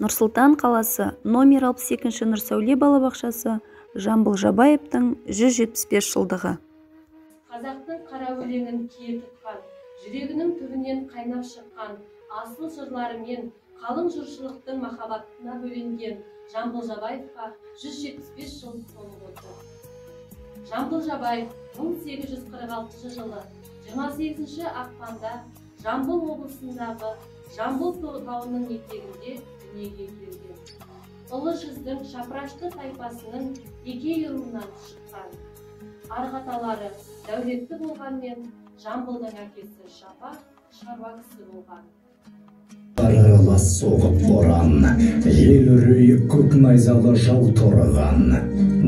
Нұр-Сұлтан қаласы, номер 62-ші Нұрсәуле балабақшасы, Жамбыл Жабаевтың 175 жылдығы. Қазақтың қара өлеңін кие тұтқан, жүрегінің түбінен қайнап шыққан асыл жырларымен қалың жұртшылықтың махаббатына бөленген Жамбыл Жабаевқа 175 жыл толып отыр. Жамбыл Жабаев 1846 жылы 28 ақпанда Жамбыл облысындағы Жамбыл тауының етегінде дүниеге келген. Ұлы жүздің шапырашты тайпасының Текей руынан шыққан. Арғы аталары дәулетті болғанмен, Жамбылдың әкесі Шапа шаруа кісі болған. Аралас соғып боран, ел үрей көк найзалы жау торыған.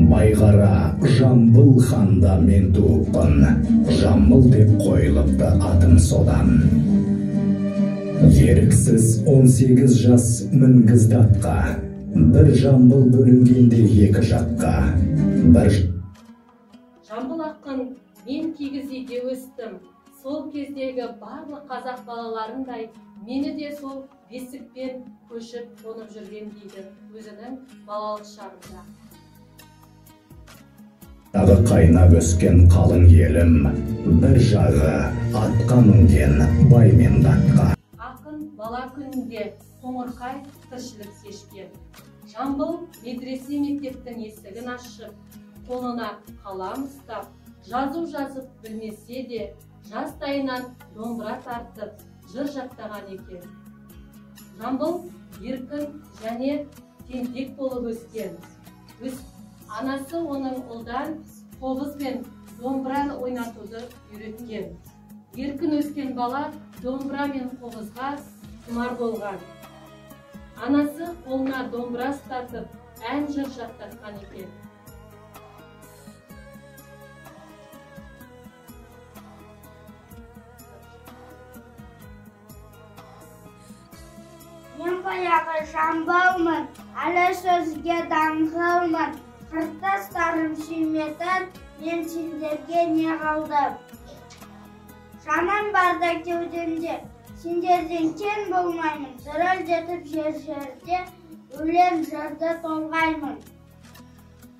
Байғара Жамбыл ханда мен туыппын, Жамбыл деп қойылыпты атым содан. Еріксіз 18 жас мінгізді атқа, бір Жамбыл бөлінгенде екі жаққа. Бір Жамбыл ақын мен кигіз үйде өстім. Сол кездегі барлық қазақ балаларындай мені де сол бесікпен көшіп қонып жүрген дейді өзінің балалық шағында. Жағы қайнап өскен қалың елім, бір жағы атқа мінген бай мен датқа. Ақын бала күнінде қоңырқай тіршілік кешкен. Жамбыл медресе мектептің есігін ашып, қолына қалам ұстап, жазу жазып білмесе де, жастайынан домбыра тартып, жыр жаттаған екен. Жамбыл еркін және тентек болып өскен. Анасы оның ұлдан қобыз бен домбыра ойнатуды үйреткен. Еркін өскен бала домбыра мен қобызға құмар болған. Анасы қолына домбыра ұстатып, ән жыр жаттатқан екен. Мен баяғы Жамбылмын, әлі сөзге даңғылмын. Қыртыстарым сүйметін, мен сендерге не қалдым? Жаным барда кеудемде, сендерден кем болмаймын. Зірілдетіп жер-жерде, өлең жырды толғаймын.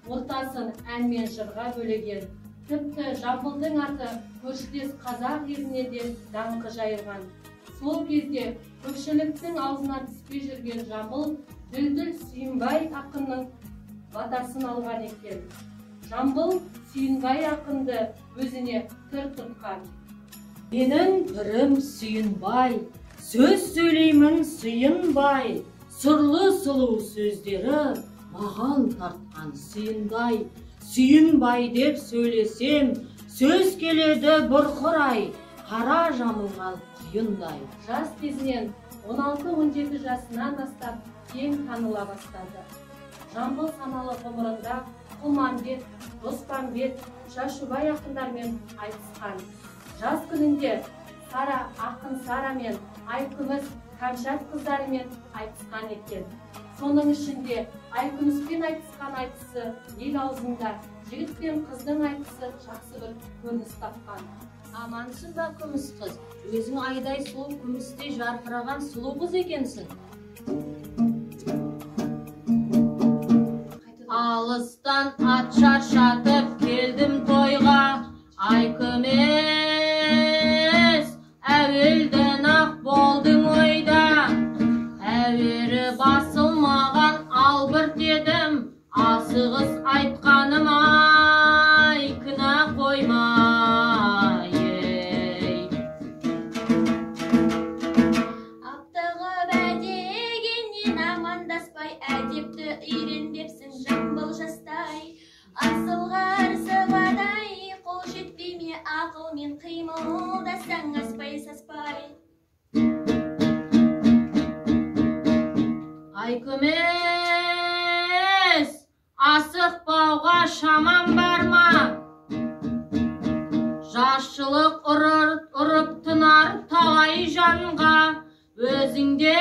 Ортасын ән мен жырға бөлеген. Тіпті Жамбылдың аты көршілес қазақ еліне де даңқы жайылған. Сол кезде көпшіліктің аузына түспей жүрген Жамбыл Дүлдүл Сүйінбай ақынның батасын алған екен. Жамбыл Сүйінбай ақынды өзіне пір тұтқан. Менің пірім Сүйінбай, сөз сөйлеймін Сүйінбай, сырлы сұлу сөздері маған тартқан Сүйінбай. Сүйінбай деп сөйлесем, сөз келеді бұрқырай, қара жамылған құйындай. Жас кезінен 16-17 жасынан бастап кең таныла бастады. Жамбыл саналы ғұмырында Құлмамбет, Доспамбет, Шашубай ақындармен айтысқан. Жас күнінде Сара ақын Сара мен Айкүміс Кәмшат қыздарымен айтысқан екен. Соның ішінде Айкүміспен айтысқан айтысы ел аузында жігіт пен қыздың айтысы жақсы бір көрініс тапқан. Амансың ба, күміс қыз? Өзің айдай сұлу, күмістей жарқыраған сұлу қыз екенсің. Алыстан ат шаршатып келдім тойға, Айкүміс, әуелден ақ болдың ойда. Әуері басылмаған албырт едім, асығыс айтқаным ай, кінә қойма. Аптығып әдегеннен амандаспай, әдепті үйренбепсің Жамбыл жастай. Асылға арсығадай, қол жетпей ме ақылмен қимылдасаң аспай саспай. Айкүміс, асықпауға шамам бар ма? Жасшылық ұрып тынар талай жанға, өзіңдеп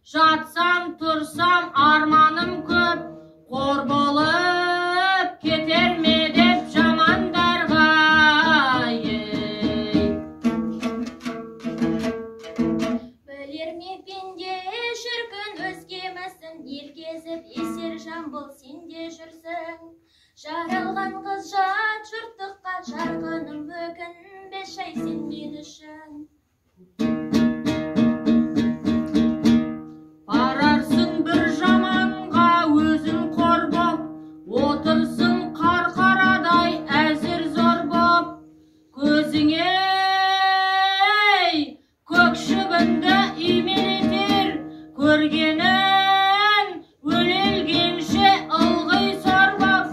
жатсам тұрсам арманым көп, қор болып кетер ме деп жамандарға. Білер ме пенде Ел кезіп есер Жамбыл сен де жүрсің. Жаралған қыз жат жұрттыққа, жарқыным өкінбе шай сен мен үшін. Барарсың бір жаманға өзің қор боп, отырсың қарқарадай әзір зор боп. Көзіңе көк шыбынды үймелетер, көргенін өлелгенше ылғи сорбап.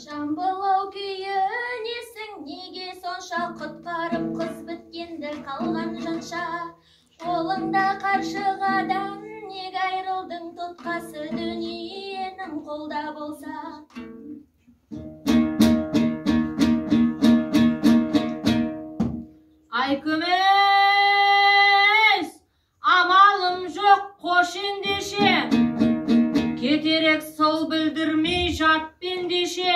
Жамбыл-ау күйінесің, неге сонша құтқарып қыз біткенді қалған жанша? Қолыңда қаршығадан неге айрылдың, тұтқасы дүниенің қолда болса. Ай күміс, амалым жоқ қош ендеше, кетерек сыл білдірмей жат пендеше.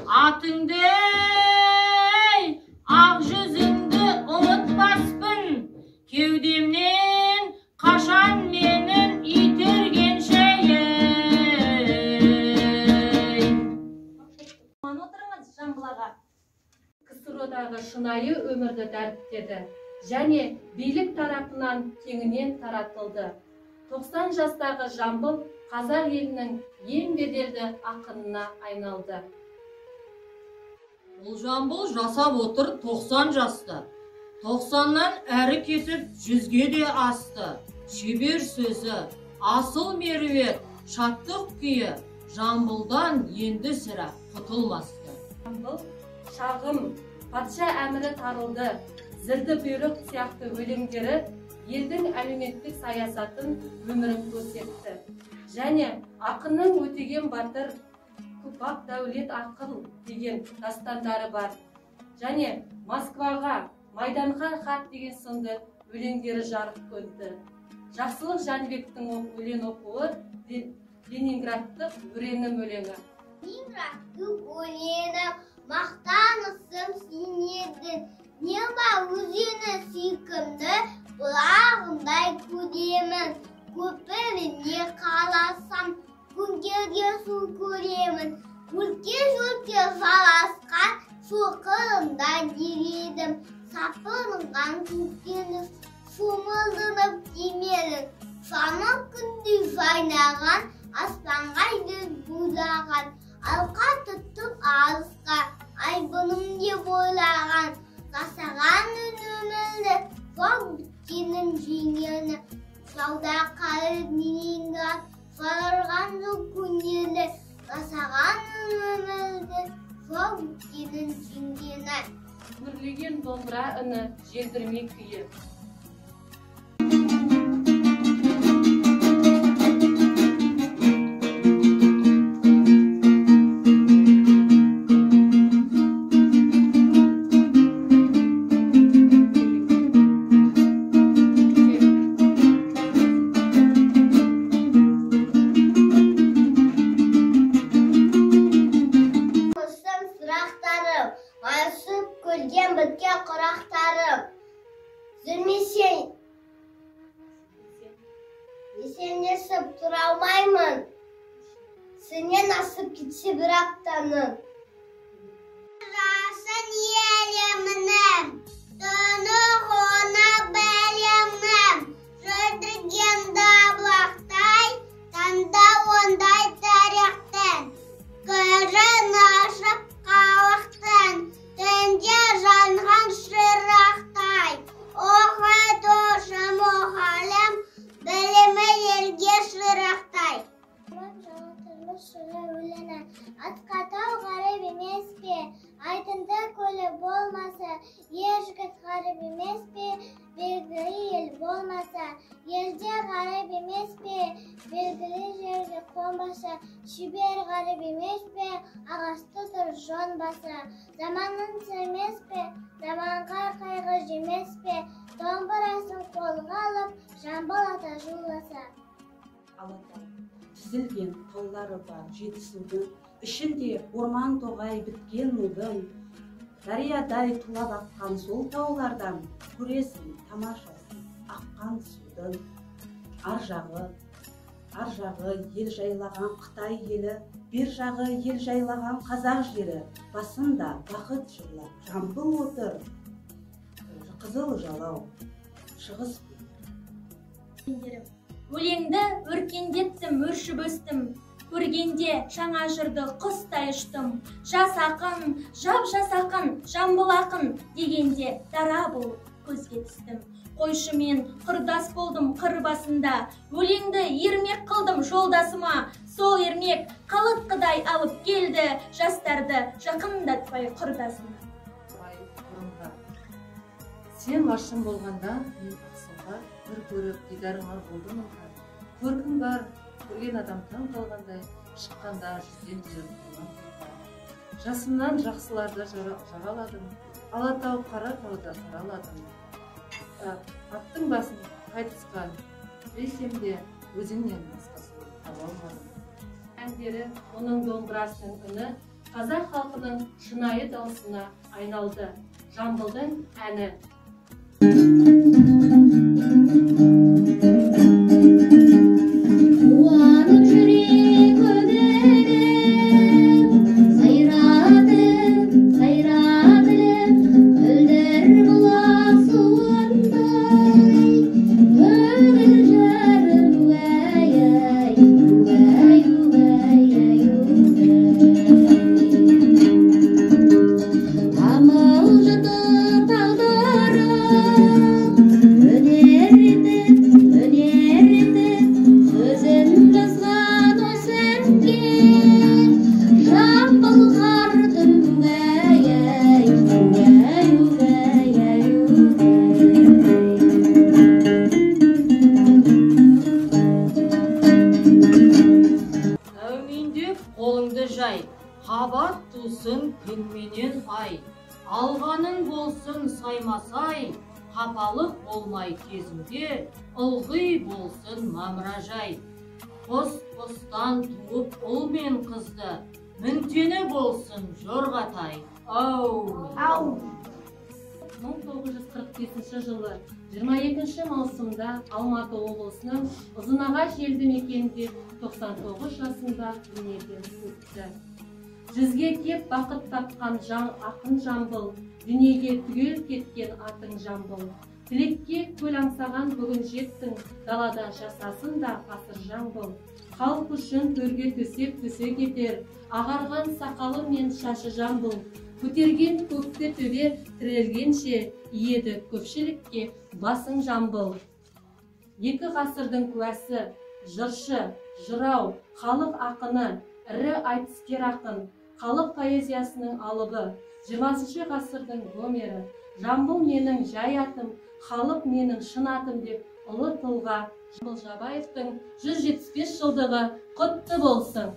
Атыңды, ақ жүзіңді ұмытпаспын, кеудемнен қашан менің итергенше. Аман отырыңыз, Жамбыл аға. КСРО-дағы шынайы өмірді дәріптеді және билік тарапынан кеңінен таратылды. 90 жастағы Жамбыл қазақ елінің ең беделді ақынына айналды. Бұл Жамбыл жасап отыр 90 жаста. 90-нан әрі кетіп 100-ге де асты. Шебер сөзі, асыл меруерт, шаттық күйі Жамбылдан енді сірә құтылмасты. Жамбыл шағым, патша әмірі тарылды, зілді бұйрық сияқты өлеңдері елдің әлеуметтік саясатын өмірін көрсетті. Және ақынның Өтеген батыр, Бақ дәулет ақын деген дастандары бар. Және Москваға, майданға хат деген сынды өлеңдері жарық көрді. Жақсылық Жәнібектің өлең оқуы Ленинградтық өренім өлеңі. Ленинградтық өлеңі, мақтанысым сен едің, Неба өзені сүйкімді, бұлағындай көремін. Көпіріне қаласам, көңкерге су көремін. Өлке-жөлке жаласқан шоқырында дер едім. Сапырынған көктеміз шомылдырып кемелін. Шамы күндей жайнаған, аспанға жүз буйлаған. Алқа тұтып алысқа, айбыным деп ойлаған. Жасаған өмірді, жау біткенін жеңгені. Жауда қалып Ленинград, жарылған жоқ көнелі. Жасаған өмірді, жау біткенін жеңгені. Күмбірлеген домбыра үні, желдірме күйі. Сұрақтарым, майысып көлген біткен құрақтарым. Жүрмесең, есенлесіп тұра алмаймын. Сенен асып кетсе бір аптаның. Жасын елемнің, тұнығына білемнің. Жүрдірген бұлақтай, таңда ондай тарихтың. Көрін ашып қалықтың, түнде жанған шырақтай. Оқытушы мұғалім, білімі елге шырақтай. Өлеңі. Атқа тау ғаріп емес пе, айдынды көлі болмаса, ер жігіт ғаріп емес пе, белгілі ел болмаса, елде ғаріп емес пе, белгілі жерге қонбаса, шебер ғаріп емес пе, ағашты тұр жонбаса, заманның емес пе, заманға қайғы жемес пе, домбырасын қолға алып, Жамбыл ата жуласа. Алатау тізілген таулары бар Жетісудың, ішінде орман тоғай біткен нудың, дариядай тулап аққан сол таулардан көресің тамашасын аққан судың. Ар жағы ел жайлаған Қытай елі, бер жағы ел жайлаған қазақ жері. Басында бақыт жырлап Жамбыл отыр, қызыл жалау шығыс. Өлеңді өркендеттім, өршіп өстім, көргенде жаңа жырды құстай ұштым. Жас ақын, жап жас ақын, Жамбыл ақын дегенде дара болып көзге түстім. Қойшымен құрдас болдым қыр басында, өлеңді ермек қылдым жолдасыма. Сол ермек қалытқыдай алып келді жастарды жақындатпай құрдасына. Сен лашын болғанда мен ақсұңқар, бір көріп дидарыңа болдым ыңқар. Көркің бар, көрген адам таң қалғандай, шыққанда жүзден жүріп тұлан тұлпар. Жасымнан жақсыларды жағаладым, Алатау қара тауда сараладым. Аттың басын қайтысқа тіресем де өзіңнен басқа сұлу таба алмадым. Әндері оның домбырасының үні қазақ халқының шынайы дауысына айналды. Жамбылдың әні. Қуанып жүрек көңілім, сайратып, сайратып, мөлдір бұлақ суындай. Көңіл жарым уәй ай, уәй, уәй ай, уәй. Тамылжытып тағдырым, өнер етіп, өнер етіп, сөзін жазған ой сәнге. Жамбыл қартым уәй ай, уәй, уәй ай, уәй. Әумин деп қолыңды жай, қабат тусын күн менен ай. Алғаның болсын саймасай, қапалық болмай кезінде, ылғи болсын мамыражай. Қос-қостан туып ұл мен қызды, мінтені болсын жорғатай. Әумин. 1945 жылы 22 маусымда Алматы облысының Ұзынағаш елді мекенінде 99 жасында дүниеден өтті. Жүзге кеп бақыт тапқан ақын Жамбыл, дүниеге түгел кеткен атың Жамбыл. Тілекке көл аңсаған бүгін жеттің, далада жасасын да ғасыр Жамбыл. Халық үшін төрге төсек төсек етер, ағарған сақалы мен шашы Жамбыл. Көтерген көкті төбе тірелгенше, иеді көпшілікке басың Жамбыл. Екі ғасырдың куәсі, жыршы, жырау, халық ақыны, ірі айтыскер ақын, халық поэзиясының алыбы, 20 ғасырдың Гомері. Жамбыл менің жай атым, халық менің шын атым деп ұлы тұлға Жамбыл Жабаевтың 175 жылдығы құтты болсын.